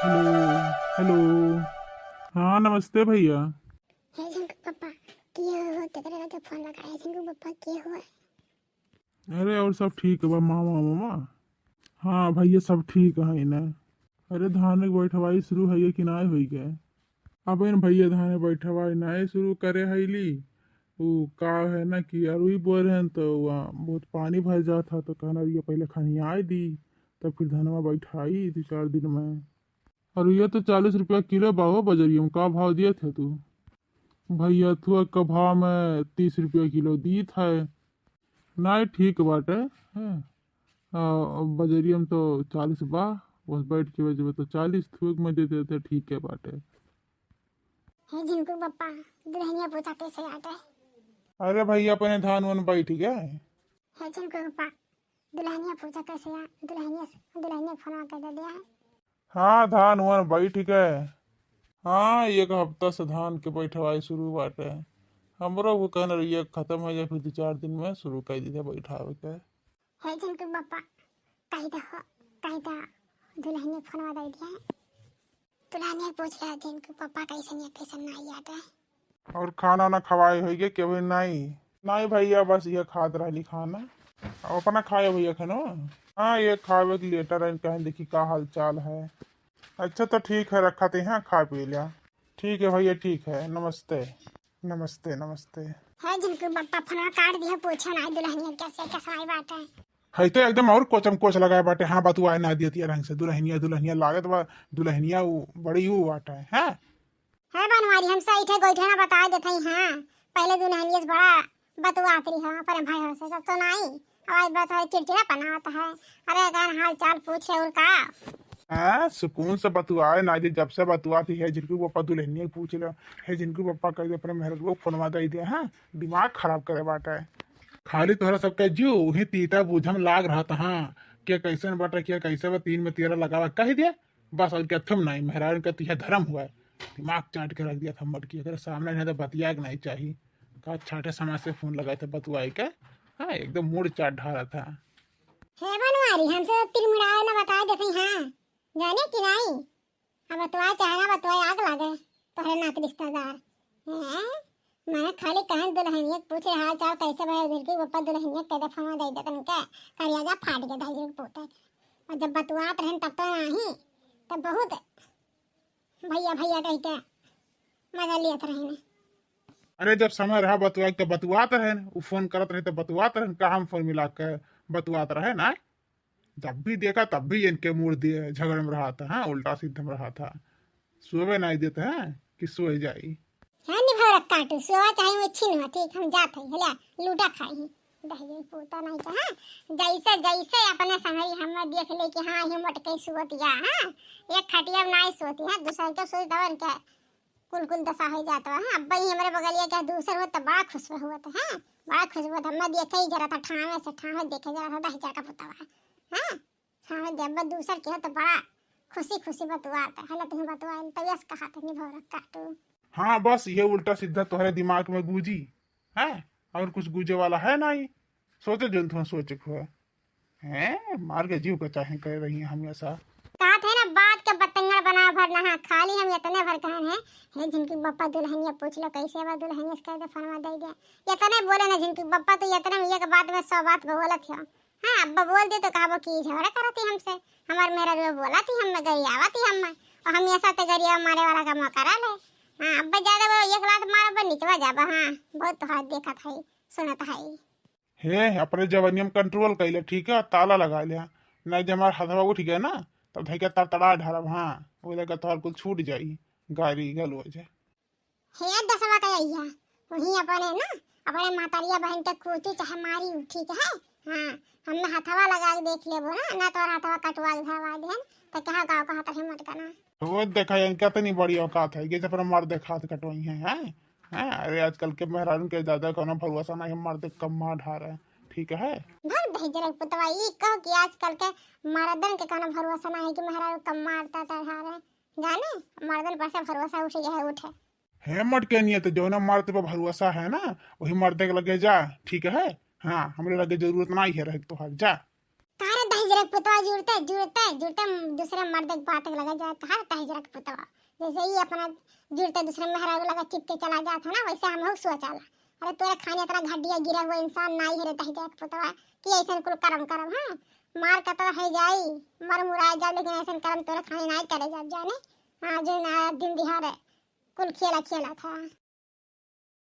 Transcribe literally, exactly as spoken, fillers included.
हेलो, हेलो। हाँ, नमस्ते भैया। हे झिनकू पापा, के हो? केकरे लगे फोन लगाए? झिनकू पापा, के हो? अरे, और सब ठीक बा मामा, मामा? हाँ भैया, सब ठीक है ना। अरे, धान के बैठवाई शुरू है कि नाय होई गए? अब इन भैया धान के बैठवाई नाय शुरू करे हैली। उ का है ना कि अरुई बोए रहन, तो वहाँ बहुत पानी भर जात है, तो कहना, "ये पहले खनियाए दी, तब फिर धनवा बैठाई दो चार दिन में।" अरुइया तो चालीस रुपया किलो बा हो बजरिया में, का भाव दिए थे तू? भैया, थुआ का भाव में तीस रुपया किलो दीत है। नाय, ठीक बाटे, हैं? आ, बजरिया में तो चालीस बा, बस बैठ के बेचबे तो चालीस, थुक में दे देते, ठीक है बाटे। हे झिनकू पप्पा, दुल्हनिया पूछा कैसे आटे? अरे भैया, अपने धान वन बैठ गए। हे झिनकू पप्पा, दुल्हनिया पूछा कैसे आ, दुल्हनिया से, दुल्हनिया फोन कर दे दिया है। हाँ, धान वन बैठ गए। हाँ, एक हफ्ता से धान के बैठवाई शुरू बाटे। हमरो को कहना रहिए खत्म हो जाए, फिर दो चार दिन में शुरू कर दीजिए बैठावे के। हे झिनकू पप्पा, कही दो, कही दो, दुल्हनिया फोनवा दे दिया। दुल्हनिया पूछ लिया झिनकू पप्पा कैसन या कैसन नाई आटे। और खाना ना खवाए होइगे के भाई? नाई, नाई भैया, बस ये खात रहली खाना। अब अपना खाए भैया खाना। हाँ, ये खावे के लेटर है, कहें देखी का हाल चाल है। अच्छा तो ठीक है, रखा ते हैं, खा पी लिया। ठीक है भैया, ठीक है, नमस्ते। नमस्ते, नमस्ते। हे झिनकू पप्पा, फोनवा काट दिया, पूछे ना दुल्हनिया कैसे कैसा आई बाटे। है तो एकदम और कोचम कोच लगाए बाटे। हाँ, बतुआए ना दियतिया ढंग से। दुल्हनिया, दुल्हनिया लागत बा, दुल्हनिया उ बड़ी उ बाटे, हैं? हे बनवारी, हम सही ठे गोइठे ना बताए देते हैं, हाँ। पहले दुल्हनिया से बड़ा बतुआत रही है अपने भाई से, सब तो नाई। अब आज बात है, चिड़चिड़ा पना होता है। अरे, अगर हाल चाल पूछे और का? हाँ, सुकून से बतुआए ना जी, जब से बतुआती है, झिनकू पप्पा दुल्हनिया पूछ ले, हे झिनकू पप्पा कह दे, अपने मेहररुआ फोनवा दे दे, हाँ, दिमाग खराब करे बाटे। खाली तोहरा सबके जो उही तीता बुझम लाग रहा था, हाँ, के कैसन बाटे, के कैसे बा, तीन में तेरह लगावा, कह दे, बस, और क्या, थम नहीं, मेहरारू का तो यह धर्म हुआ है, दिमाग चाट के रख दिया था मटकी, अगर सामने नहीं तो बतिया के नहीं चाहिए, का छाटे समाज से फोन लगाए थे बतुआए के, हाँ, एकदम मूड चाट ढारा था। हे बनवारी, हमसे तो तिरमिराए ना बताए देते, हाँ, जाने कि नहीं? अब बतुआ चाहे ना बतुआ, आग लागे तोहरे नात रिश्तेदार। हैं? मैं खाली कहन दुल्हनिया के पूछे हाल चाल कैसे भए, झिनकू पप्पा दुल्हनिया के दे फोन दे देतन के, करिया जा फाट के दही के पूते। और जब बतुआत रहन तब तो नाही, तब बहुत भैया भैया कह के मजा लियत रहन। अरे, जब समय रहा बतुआ के तो बतुआत रहन, उ फोन करत रहे तो बतुआत रहन, का हम फोन मिला के बतुआत रहे ना? जब भी देखा तब भी इनके मूड दिए झगड़ में रहा था, हाँ, उल्टा सीधा में रहा था। सोवे नहीं देते हैं कि सोए जाई। हाँ, निभौरा काटू, सोवा चाहे वो छीन हुआ, ठीक, हम जात है, हला, लूटा खाई ही। दही पोता नहीं के, हाँ, जैसे, जैसे अपने संगरी हम देख ले कि हाँ, ये मोटके सोतिया, हाँ, एक खटिया में नहीं सोती, हाँ, दूसर के सोई दवन के कुल कुल दशा हो जात बा, हाँ। अब्बा ही हमरे बगलिया के दूसर होत त बड़ा खुश होत, हाँ, बड़ा खुश होत। हमें देखे ही जरा था ठावे से ठावे देखे जरा था दही जरा का पुतवा, हाँ, ठावे दे अब्बा दूसर के हो त बड़ा खुशी खुशी बतुआत है ना, तुम बतुआ तब यस कहा था निभौरा काटू। हाँ, बस ये उल्टा सीधा तोहरे दिमाग में गूंजी, हैं? और कुछ गूंजे वाला है नहीं। सोचे जोन तुम सोचे को है। हैं? मार के जीव को चाहे करे रही हैं हमेशा। कहत है ना, बात के बतंगड़ बना भर ना, खाली हम इतने भर कहन है, हे झिनकू पप्पा दुल्हनिया पूछ लो, कैसे बा दुल्हनिया से कह दे, फोनवा दे दे। इतने बोले ना झिनकू पप्पा, तो इतने में एक बात में सौ बात बोलत हो। हाँ, अब्बा बोल दे तो कहबो कि झगड़ा करत ही हमसे, हमार मेहररुआ बोलत ही हमें, गरियावत ही हमें, और हम ऐसा ते गरिया मारे वाला का मौका रह ले। हाँ, अब्बा ज्यादा बोलो, एक लात मार, अब्बा निचवा जाबा। हाँ, बहुत तोहार देखत है, सुनत है। हे, अपने जवानिया में कंट्रोल कर ले, ठीक है, ताला लगा ले, नहीं जब हमार हथवा उठ गया ना, तब धइके तड़तड़ा ढारब, हाँ, वो लगा तोहार कुल छूट जाई, गारी गलौज। हे दसवा का अइया, वही अपने ना, अपने महतरिया बहन के कूटी चाहे मारी, ठीक है? हाँ, हमें हथवा लगा के देख लेबो ना, ना तोर हथवा कटवा के धरवा देहन, तो कहाँ गाँव का हथवा हिम्मत करना। तो देखा, इनका इतनी बड़ी औकात है, ये जब मर्द के हाथ कटवाई है, हैं? हैं? अरे, आजकल के मेहरारू के ज्यादा कोनो भरोसा नहीं, मर्द कम मार ढार है, ठीक है? भग दही जरा पुतवा, ई कहो कि आजकल के मर्दन के कोनो भरोसा नहीं है कि मेहरारू कम मारता ढार है, जाने? मर्दन पर से भरोसा उठ गया है, उठे। हे मटकेनिया, तो जौना मर्द पर भरोसा है ना, वही मर्द के लगे जा, ठीक है? हाँ, हमरे लगे जरूरत नहीं है रहे तोहार, जा। का रे दही हिजरा के पुतवा जुड़ते जुड़ते जुड़ते दूसरे मर्द के बात लगा जात है, तहिजरा के पुतवा। जैसे ही अपना जुड़ते दूसरे मेहरारू लगा चिपके चला जात है ना, वैसे हम लोग सोचाला। अरे तोरे खानी इतना घटिया गिरा हुआ इंसान नाहीं है रे तहिजरा के पुतवा कि ऐसन कुल करम करम, हाँ? मार कतल है जाई, मर मुराए जाब, लेकिन ऐसन करम तोरे खानी नाहीं करे जाब जाने। हाँ, जो ना दिन दिहाड़े कुल खेला खेला था।